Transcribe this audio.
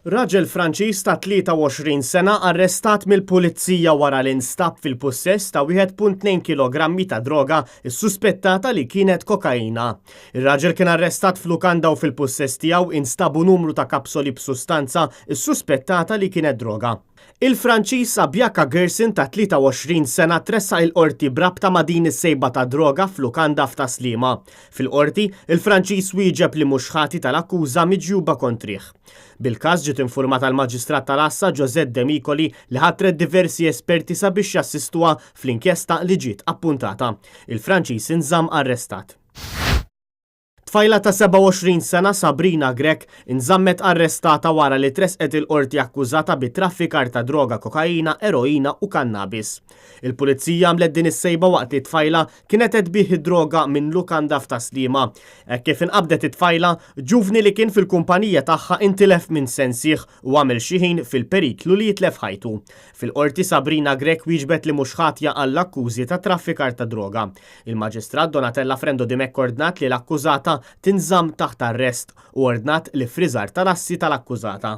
Raġel Franċiż ta' 23 sena arrestat mill-Pulizija wara li nstab fil-pussess ta' 1.2 kilogrammi ta' droga ssuspettata li kienet kokaina. Ir-raġel kien arrestat f'lukanda u fil-pussess tiegħu instabu numru ta' kapsoli b'sustanza ssuspettata li kienet droga. Il-Franċiż Abiaka Gerson ta' 23 sena tressaq il-Qorti b'rabta ma' din is-sejba ta' droga f'lukanda f'Tas-Sliema. Fil-Qorti, il-Franċiż wieġeb li mhux ħati tal-akkuża miġjuba kontrih. Bil-każ ġiet infurmata l-Maġistrat tal-Għassa Josette Demicoli li ħatret diversi esperti sabiex jassistuha fl-inkjesta li ġiet appuntata. Il-Franċiż inżamm arrestat. Tfajla ta' 27 sena, Sabrina Grech, inżammet arrestata wara li tressqet il-Qorti akkużata bi traffikar ta' droga kokaina, eroina u kannabis. Il-Pulizija għamlet din is-sejba waqt li t-tfajla kienet qed tbigħ id-droga minn lukanda f'Tas-Sliema. Hekk kif inqabdet it-tfajla, ġuvni li kien fil-kumpanija tagħha intilef minn sensih u għamel xi ħin fil-periklu li jitlef ħajtu. Fil-Qorti Sabrina Grech wieġbet li mhux ħatja għall-akkużi ta' traffikar ta' droga. Il-Maġistrat Donatella Frendo Dimech ordnat li l-akkużata tinżamm taħt arrest u ordnat l-iffriżar tal-assi tal-akkużata.